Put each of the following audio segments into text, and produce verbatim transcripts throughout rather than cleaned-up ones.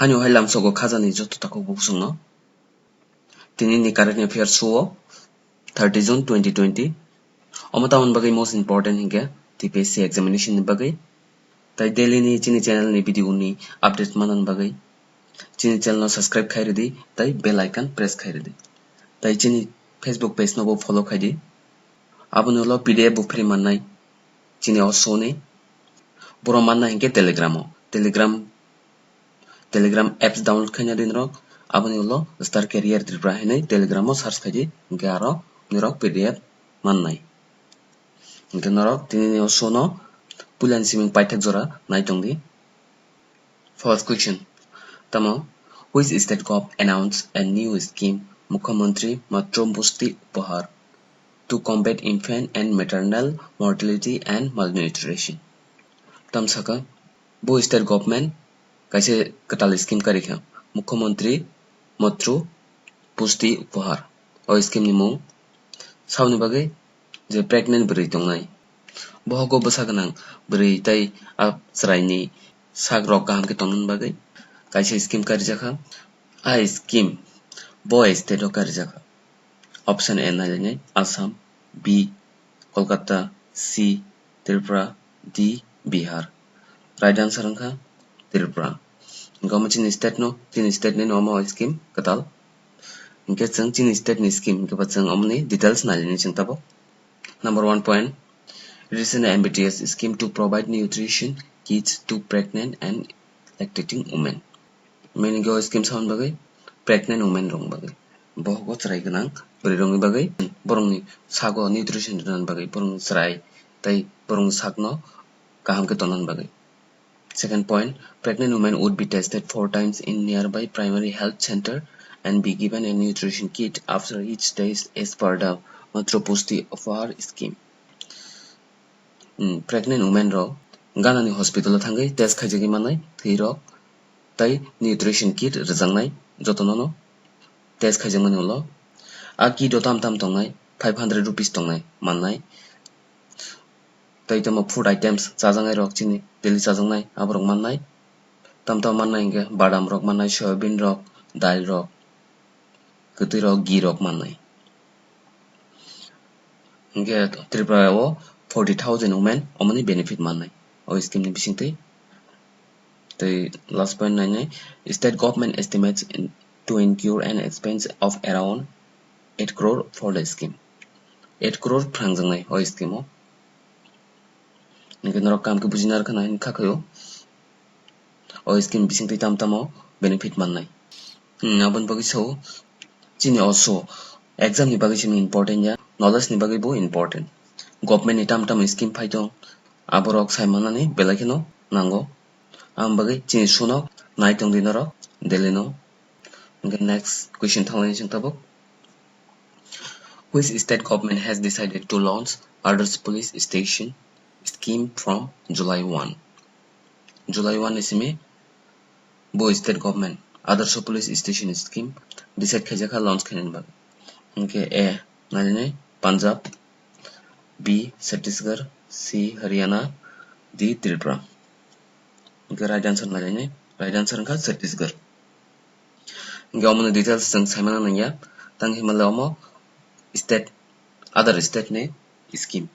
Hani hai lamsogo khajani joto takhuk bukhusongno. Tini ni current affair show o thirty June twenty twenty. Omo tamoni bagwi most important hinkhe T P S C examination ni bagwi. Tai daily ni chini channel ni video ni update manani bagwi chini channel no subscribe khai ridi, tai bell icon press khai ridi. Tai chini Facebook page no bo follow khai di. Aboni ulo P D F bo free mannai chini o show ni. Boro manna hinkhe Telegram o. Telegram, Telegram apps download khaina di norok. Aboni ulo Star Career Tripura hinwi Telegram o search khai di. Hinkhe aro norok P D F mannai. Hinkhe norok tini ni o show no puilani siming paithak jora nai tong di. First question. Tamo, which state gov announced a new scheme, Mukhyamantri Matru Pushti Upahar, to combat infant and maternal mortality and malnutrition? Tam saka, bo state government kaisa kwtal scheme karikha, Mukhyamantri Matru Pushti Upahar. O scheme ni mung saboni bagwi je pregnant bwrwi tongnai, bohogo bwsa gwnang bwrwi tei a chwraini sak rok kaham khe tongna bagwi kaisa scheme karijakha. A scheme bo state o karijakha. Option A nailainai Assam, B Kolkata, C Tripura, D Bihar. Right answer wngkha Tripura. Hinkhe omo chini state no, chini state ni no omo scheme kwtal. Hinkhe chwng chini state ni scheme hinkhe ba chwng omoni details nailainai chwng tabuk. Number one point, it is an M B T S scheme to provide nutrition kits to pregnant and lactating women. Meaning o scheme saboni bagwi pregnant women rok bagwi, bohogo chwrai gwnang bwrwi rokni bagwi, borokni sago nutrition rwnani bagwi, borokni chwrai tei borokni sakno kaham khe tonani bagwi. Second point, pregnant women would be tested four times in nearby primary health center and be given a nutrition kit after each test as per the Matru Pushti Upahar scheme. Hmm, pregnant women rok ganani hospital o thangwi test khaijagwi manai thwi rok tei nutrition kit rwjaknai jotono no test khaijakmani ulo a kit o tam tam tongnai five hundred rupees tongnai mannai. Tei tamo food items chajaknai rok chini daily chajaknai aborok mannai. Tam tam mannai hinkhe badam rok mannai, soyabin rok, dal rok, kwtwi rok, ghee rok mannai. Hinkhe Tripura o forty thousand women omoni benefit mannai o scheme ni bisingtwi. Tei last point nainai, state government estimates in, to incur an expense of around eight crore for the scheme. Eight crore phrangjaknai o scheme o. Hinkhe norok kaham khe bujina rwkha na hinkha khaio. O scheme bisingtwi tam tamo benefit mannai. Hmm, aboni bagwi sao chini o show exam ni bagwi simi important ya, knowledge ni bagwi bo important. Government ni tam tam scheme phai tong, aborok sai manani belai kheno nango. Aboni bagwi chini show no nai tong di norok daily no. Hinkhe next question thanglaini chwng tabuk. Which state government has decided to launch Adarsh Police Station scheme from July one? July one ni simi bo state government Adarsh Police Station scheme decide khaijakha launch khainani bagwi. Hinkhe A nainani Punjab, B Chhattisgarh, C Haryana, D Tripura. Hinkhe right answer nainani, right answer wngkha Chhattisgarh. Hinkhe omoni details chwng saimano nangya, tang hinmale omo state, other state ni scheme.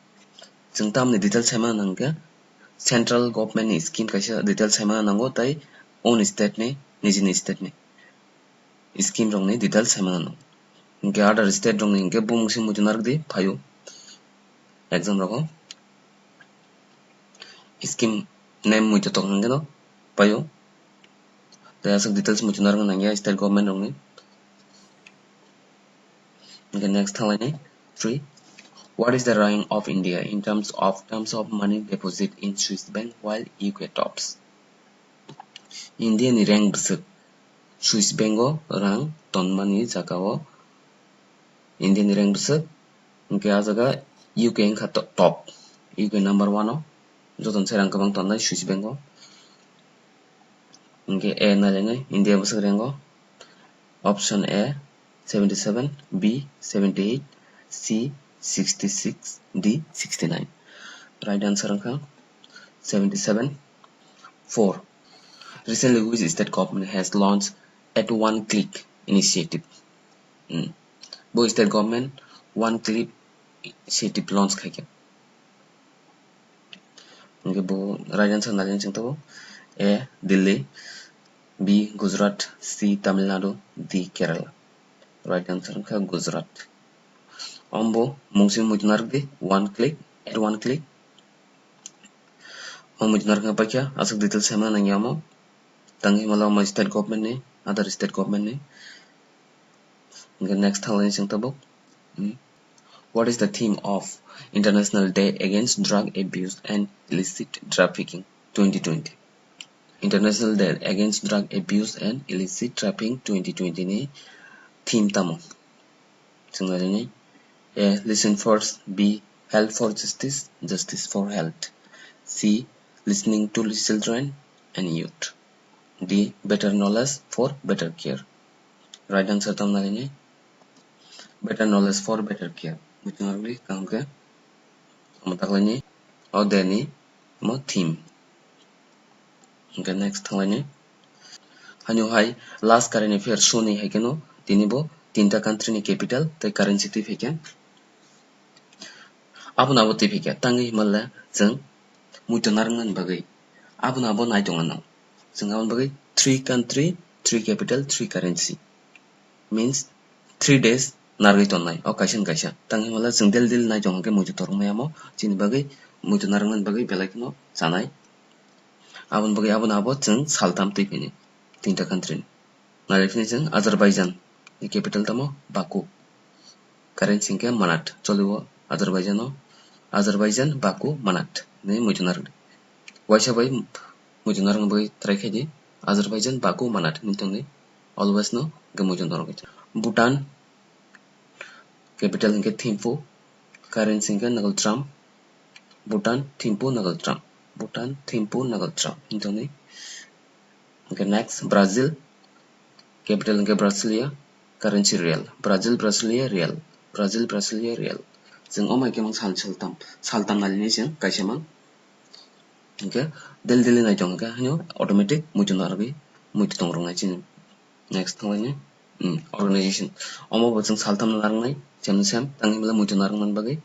Chwng tamni details saimano nangkhe central government ni scheme kaisa details saimano nango, tai own state ni, nijini state ni scheme rokni details saimano nango. Hinkhe other state rokni hinkhe bumung se muitu narwkdi phaio exam rogo. Scheme name muitu tong hwnkhe no paio. Tei aswk details muitu narwkna nangya state government rokni. Hinkhe next thanglaini three. What is the rank of India in terms of, terms of money deposit in Swiss bank while U K tops? India ni rank bwswk Swiss bank o rang tonmani jaga o India ni rank bwswk, hinkhe ah jaga U K wngkha to-, top, U K number one o, jotono se rang kwbang tongnai Swiss bank o. Hinkhe A nailainai India bwswk rank o, option A seventy seven, B seventy eight, C sixty six, D sixty nine. Right answer wngkha seventy seven. Four. Recently, which state government has launched at one click initiative? Hmm. Bo state government one click initiative launch khaikha. Hingke bo right answer nalini chwng tabuk. A, Delhi, B, Gujarat, C, Tamil Nadu, D, Kerala. Right answer wngkha Gujarat. Ombo mungsi muitu narwk di, one click, at one click. O muitu narwk paikha, aswk details saimano nangya omo. Tangwi himala omo state government ni, other state government ni. Hingke next thanglaini chwng tabuk. Hmm. What is the theme of International Day Against Drug Abuse and Illicit Trafficking twenty twenty? International Day Against Drug Abuse and Illicit Trafficking twenty twenty ni theme tamo? Chwng nainani. A, listen first. B, health for justice, justice for health. C, listening to children and youth. D, better knowledge for better care. Right answer tamo nainani. Better knowledge for better care. Muitu narwk di kaham khe. Omo taklaini, o deni, omo theme. Hingke next thanglaini. Hano hai last current affair soni hai keno tini bo tinta country ni capital tei currency twi phaikha. Abono abo twi phaikha, tangwi himala chwng muitu narwknani bagwi abono abo nai tongna nang. Chwng aboni bagwi three country, three capital, three currency. Means three days narwgwi tonnai o kaisa ni kaisa. Tang himala chwng daily daily nai tong hwnkhe muitu toroknai amo chini bagwi muitu narwknani bagwi belai kheno chanai. Aboni bagwi abono abo chwng saltam twi phini tinta country ni. Nailaphini chwng Azerbaijan ni capital tamo Baku. Currency hwnkhe manat. Choliwo Azerbaijan o, Azerbaijan, Baku, manat hinwi muitu narwkdi. Waisa bai muitu narwkna bagwi try khaidi. Azerbaijan, Baku, manat hinwi tongdi. Always no hwnkhe muitu narwkdi. Bhutan, capital hwnkhe Thimphu, currency hwnkhe Nagel dram. Bhutan, Thimphu, Nagel dram. Bhutan, Thimphu, Nagel dram hinwi tongdi. Hwnkhe next, Brazil, capital hwnkhe Brasilia, currency real. Brazil, Brasilia, real. Brazil, Brasilia, real. Chwng omo hai khe mang sal saltam, saltam nalini chwng kaisa mang. Hwnkhe daily daily nai tong hwnkhe haino automatic muitu narwgwi muitu tong rwnai chini. Next thanglaini, hmm, organization. Omo bo chwng saltam narwngnai, same same, tangwi belai muitu narwknani bagwi,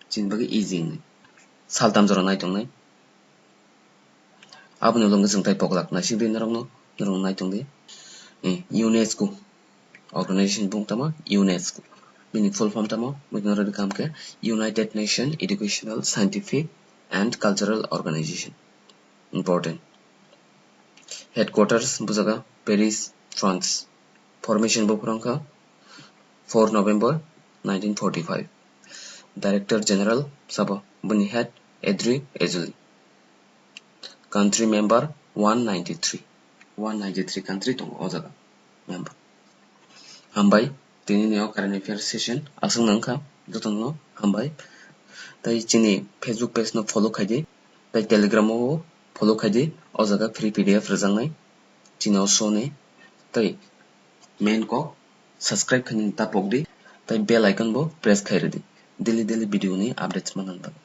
chini bagwi easy hinwi. Saltam jora nai tongnai. Aboni ulo hwnkhe chwng tei poglak naisingdi norokno, norok nai tongdi. Eh, UNESCO organization bung tamo UNESCO. Bini full form tamo, muitu norok kaham khe United Nation Educational, Scientific and Cultural Organization. Important. Headquarters bujaga Paris, France. Formation bo phwrwngkha four November nineteen forty-five. Director General sabo, bini head Audrey Azoulay. Country member one ninety-three. One ninety-three country tongo o jaga member. Hambai, tini ni o current affair session aswk nang kha, jotono hambai. Tai chini Facebook page no follow khaidi, tai Telegram o follow khaidi, o jaga free P D F rwjaknai chini o show ni. Tai main kok subscribe khainani ta pokdi, tai bell icon bo press khai rwdi daily daily video ni updates manna bagwi.